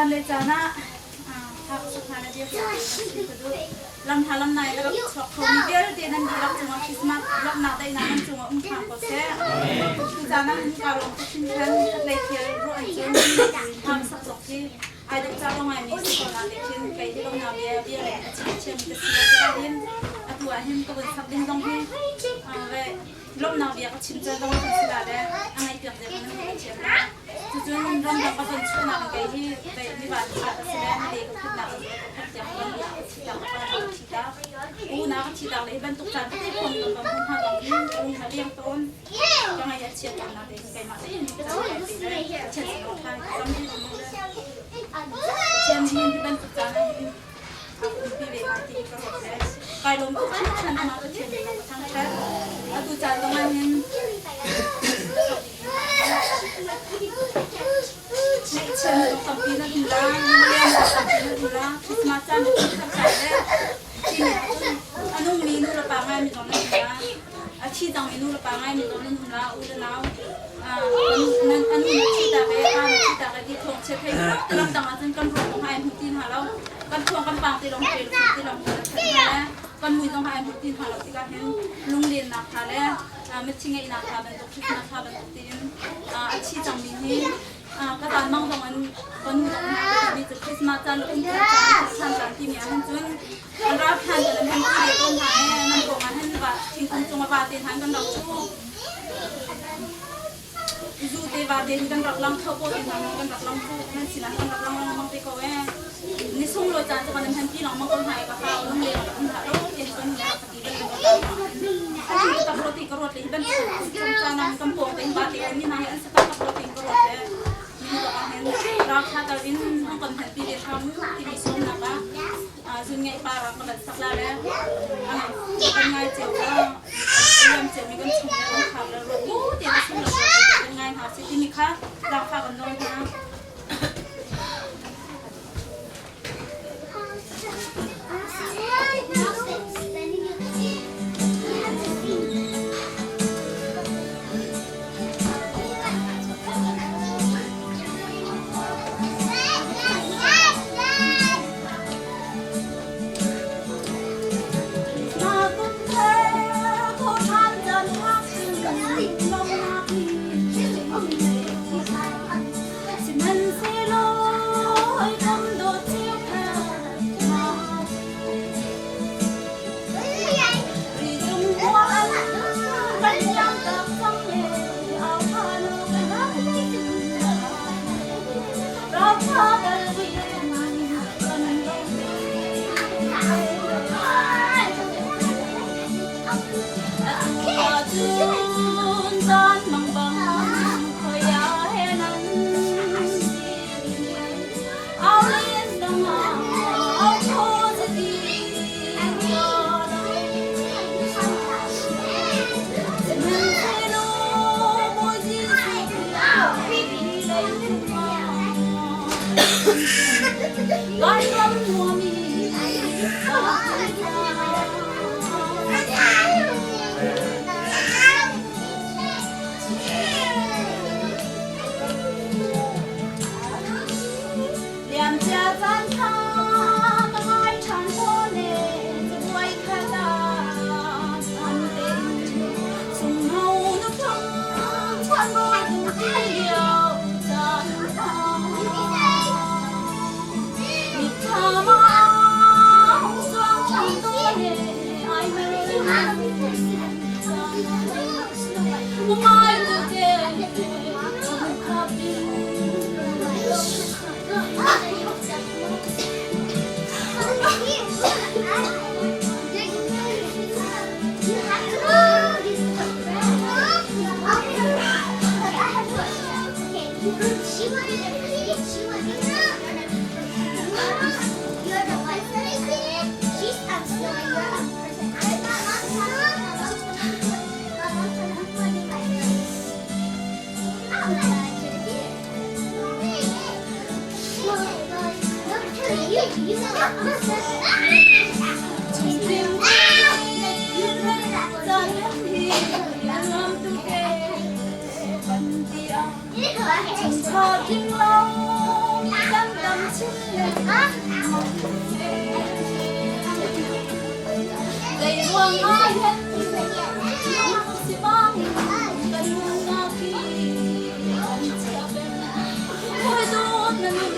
Caan le caan ah tha ka sak hna le bia ka duh. Lam hna lam nai le rak chuak khomi vialte nan dihlak cungah Christmas lawmhnak daihnak nan cungah um hram ko seh. Tu caan ah hin kaa lawm tuk hringhran khatlei thil ruah an cun tha ka sak zok hi ai dawh ca lo ngaimi si ko na te khin kei hi lawmnak bia bia le a chim thiammi ka si lo tikah hin atu ah hin ka vun sak ding zong hi ve lawmhnak bia ka chim caan zong a si la le a ngaihpiak deuh nan ka thiam la. Cucun ramdang ka von chuahnak in kei hi vei mi van chiat a si le mi le ka phutnak a ka phut tiang kan na ka thi tak ka ka thi tak u na ka thi tak le hi bantuk caan tete phone kan kan hmun hna bang hin ka lung ha leng tawn ka ngai a chiat tawn na te keimah te in ka caan te le chiat si ko than kam hi chian hin hi bantuk caan ah hin a umpi ve ngai ti ka ruat le kai lawm tuk hringhran ama Pathian nih ka thangṭhat atu caan zong ah hin Ngaihchiat na tampi na um la, lunglen na tampi na um la, Christmas caan na thar caan le timi ahcun a nungmi nu le pa ngaimi zong nan um la, a thi cangmi nu le pa ngaimi zong nan um la, u le nau nan a nu na thi tak e, pa na thi tak e ti thawng chia thei lam dang ahcun kan ruak zong ai hmu ti hna lo, kan thuang kan pang ti lawng te ti lawng kan that hna le kan mui zong ai hmu ti hna lo tikah hin lunglennak tha le mithi ngeihnak hna bantuk Christmas hna bantuk tiin a thi cangmi hi ka caan mang zong in ka nu zong hna ka timi cu Christmas caan le kum thar caan Christian caan timi ah hin cun kan ral phan kan nan ti ve ko hna e nan pawng ah hin va thingkung cung a va te hna kan rak cu zu te va te hin kan rak lang tho ko te hna kan rak lang cu nan sinah kan rak lang lengmang te ko e ni sunglawi caan cu kan nan han ti lengmang ko hna e ka hau lung le um hlah lo ti kan nu ka ti Zei ruang ah hen si bang kan nunnak hi kan chia peng. Hawi dawt na nun